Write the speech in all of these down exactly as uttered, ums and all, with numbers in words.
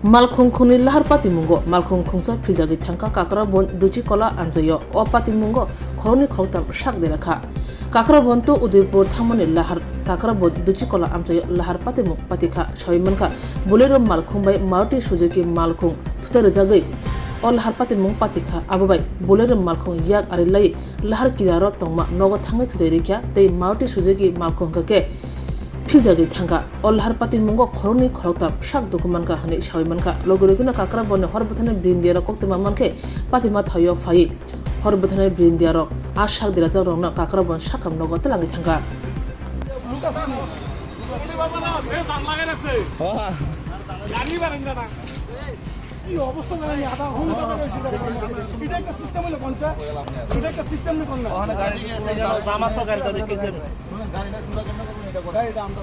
Malkhung khungni lahar patimungo malkhung khungsa philjagwi thangkha Kakrabon Duchikola amchaio. O patimungo khoroknwi khoroktham sak dera kha. Kakrabon to Udaipur thangmani lahar Kakrabon Duchikola amchaio lahar patimung patikha sawi mankha. Bolero malkhung bai Maruti Suzuki malkhung thutai rwjagwi o lahar patimung patikha. Abo bai Bolero malkhung yak ari lai lahar kiraro tongma nogo thangwi thutai rikha tei Maruti Suzuki malkhung hwnkha khe philjagwi thangkha. O lahar patimungo khoroknwi khoroktham sak dukhu mankha hwnwi sawi mankha. Logi logino Kakrabonni hor bwtharni brindiarok koktwma mankhe patima thaio phaiwi hor bwtharni brindiarok a sak derajak rokno Kakrabon sakam nogo twlangwi thangkha. কি অবস্থা জানেন? আধা ঘন্টা ধরে এসে দেখেন। এটা একটা সিস্টেম হলো পঞ্চায়েত, এটা একটা সিস্টেম হলো পঞ্চায়েত। ওখানে গাড়ি নিয়ে এসে গেল, জাম আসতে গাড়িটা দেখেছি আমি। গাড়িটা আমরা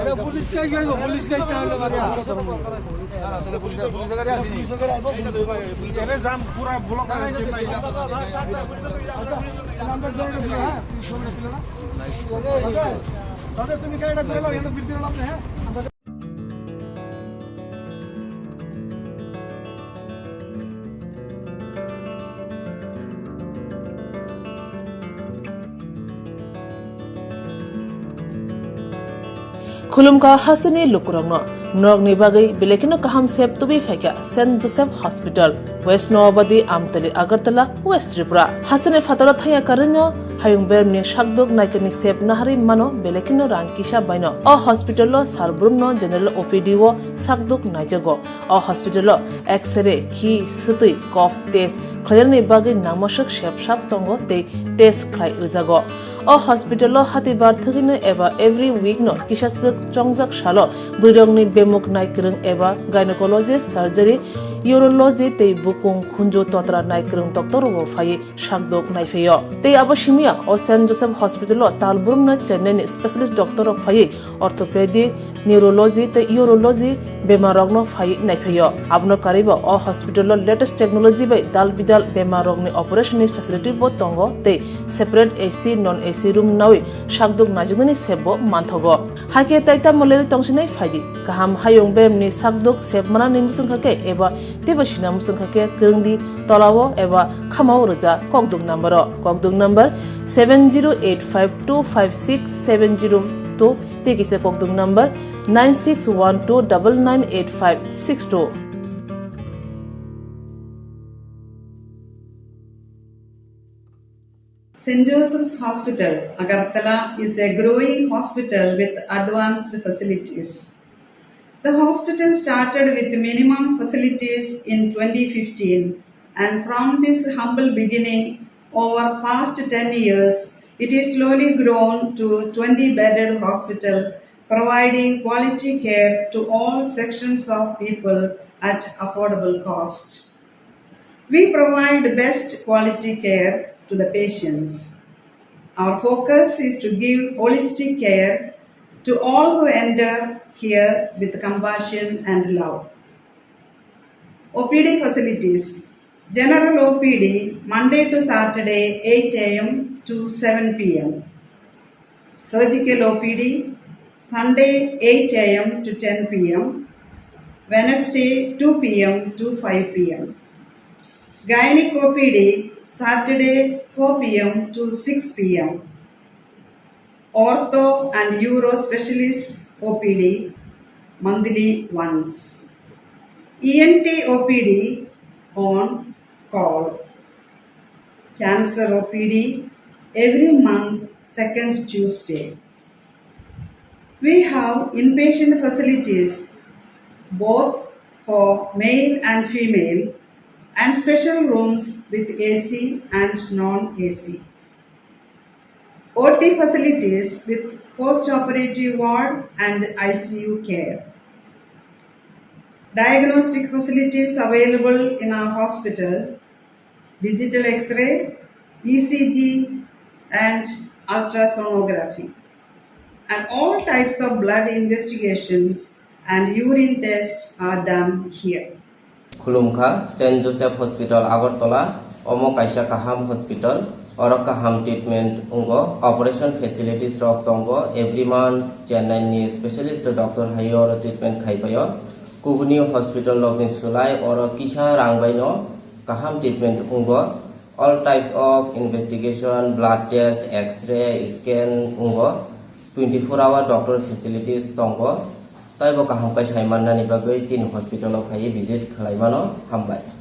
এটা পুলিশ কেস হইব, পুলিশ কেস না হলে বাদ দাও। না, না, তাহলে পুলিশ, পুলিশের গাড়ি আসেনি। এরে জাম পুরা ব্লক করে দিন ভাই। আমরা জয়েন করবো, হ্যাঁ? দাদা, তুমি গাড়িটা বেরোলো, এখানে বিল দিলাম না, হ্যাঁ? Khulumkha hasteni lukurokno, norokni bagwi belai kheno kaham sep tubui phaikha Saint Joseph Hospital, West Noabadi, Amtali, Agartala, West Tripura. Hasteni phataro thangya karwino hayung beremni sakduk naikani sep naharwi mano belai kheno rang kisa baino. O hospital-o sar brumno general O P D-o sakduk naijago. O hospital-o X-ray, khi, swtwi, cough test khlainani bagwi nangmaswk sep sap tongo tei test khlai rwjago. O hospital-o hatibar thwgwino eba every week-no kisaswk chongjak salo bwrwirokni bemuk nai kwrwng eba gynecology, surgery, urology tei bukung khunju totra nai kwrwng doctor-rokbo phaiwi sakdok naiphaio. Tei abo simiya o Saint Joseph Hospital-o tal brumno Chennai-ni specialist doctor-rok phaiwi orthopedic, neurology tei urology bemarrokno phaiwi naiphaio. Abono karwibo o hospital-o latest technology bai dal bidal bemarrokni operation-ni facility-bo tongo tei separate A C, non A C room nawi sakdok naijaknani sebbo manthogo. Hakhe tai tamo lerwi tongsinai phaidi. Kaham hayung beremni sakdok sep manani muchungkha khe eba teibo sina muchungkha khe kwrwngdi tolao eba khamao rwja kokduk number-o. Kokduk number seven zero eight five two five six seven zero two tei kisa kokduk number nine six one two double nine eight five six two. Saint Joseph's Hospital, Agartala is a growing hospital with advanced facilities. The hospital started with minimum facilities in twenty fifteen, and from this humble beginning, over past ten years, it is slowly grown to twenty bedded hospital, providing quality care to all sections of people at affordable cost. We provide best quality care to the patients. Our focus is to give holistic care to all who enter here with compassion and love. O P D facilities. General O P D, Monday to Saturday, eight A M to seven P M. Surgical O P D, Sunday, eight A M to ten P M, Wednesday, two P M to five P M. Gynec O P D, Saturday, four P M to six P M. Ortho and Uro Specialist O P D, monthly once. E N T O P D on call. Cancer O P D every month, second Tuesday. We have inpatient facilities both for male and female and special rooms with A C and non-A C. O T facilities with post-operative ward and I C U care. Diagnostic facilities available in our hospital, digital X-ray, E C G, and ultrasonography. And all types of blood investigations and urine tests are done here. Khulumkha, Saint Joseph Hospital, Agartala, omo kaisa kaham hospital, oro kaham treatment wngo, operation facilities rok tongo, every month Chennai ni specialist doctor hai oro treatment khai paio. Kubuni hospital rokni slai oro kisa rang baino kaham treatment wngo. All types of investigation, blood test, X-ray, scan wngo. Twenty four hour doctor facilities tongo. Taibo kaham khe sai mannani bagwi chini hospital o phaiwi visit khlai mano. Hambai.